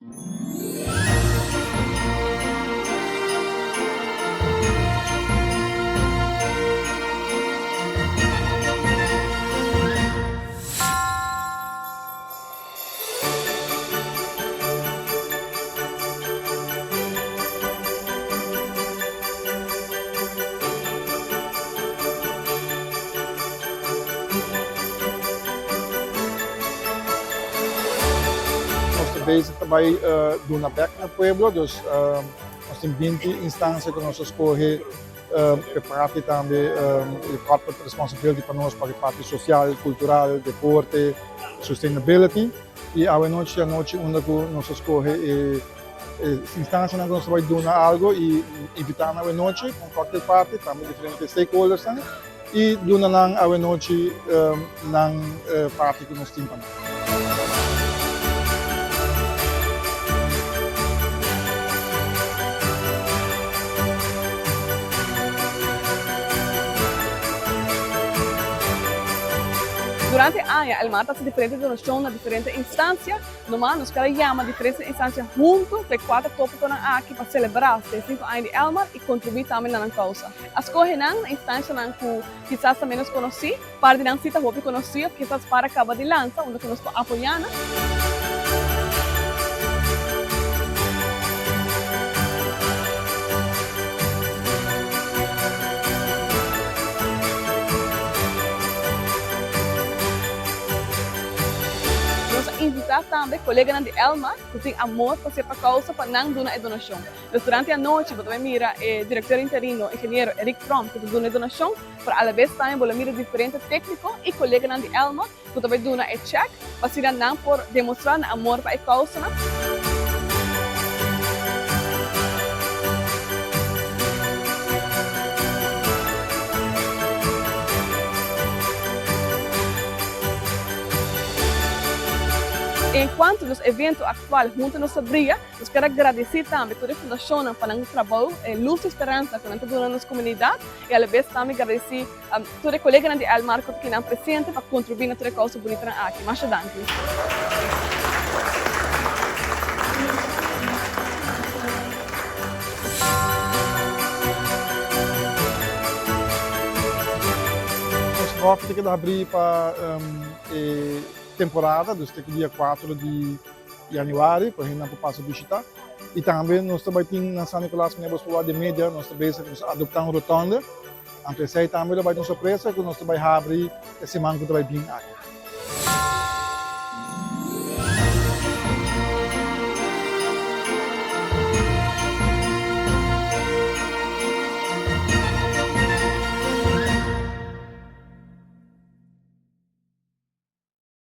Nos ta bezig ta bai duna bek na pueblo, dus nos tin binti instansia ku nos a skohe e parti tambe e corporate responsibility pa nos pa e parti sosial, kultural, deporte, sustainability. I awe nochi ta nochi unda ku nos a skohe e instansianan ku nos ta bai duna algu i invitá nan awe nochi pa un cocktail party, tambe diferente stakeholdersnan i duna nan awe nochi nan parti ku nos tin pa nan. Durante aña Elmar ta haci diferente donacion na diferente instancia. Normal nos kier a yama diferente instancia hunto pa e cuater topiconan aki pa celebra 65 aña di Elmar y contribui tambe na nan causa. A scoge nan na instancianan cu kisas ta menos conoci, par di nan si ta hopi conoci of kisas par a caba di lansa unda cu nos por apoya nan. Nos a invita tambe coleganan di Elmar cu tin amor pa cierto causa pa nan duna e donacion. Dus durante e anochi bo ta bay mira e director interino, ingeniero Eric Tromp cu ta duna e donacion, pero alabes tambe bo lo mira diferente tecnico y coleganan di Elmar cu ta bay duna e check pa asina nan por demostra nan amor pa e causanan. En cuanto nos evento actual Hunto Nos Ta Bria, nos kier a gradici tambe tur e fundacionnan pa nan trabou, e luz di speransa cu nan ta duna nos comunidad y alabes tambe gradici Tur e koleganan di Elmar ku ta kinan presente pa kontribuí na tur e kousa bunitanan aki. Masha danki. Nos ròk ta keda habrí pa e temporada, dus te ku dia kuatro di januari, pa hendenan por pasa bishitá. I tambe nos ta bai tin na San Nicolas, manera bos por wak den media, nos ta bezig, nos a adoptá un rotonde. Anto esei tambe lo bai ta un sorpresa ku nos ta bai habri e siman ku ta bai bin aki.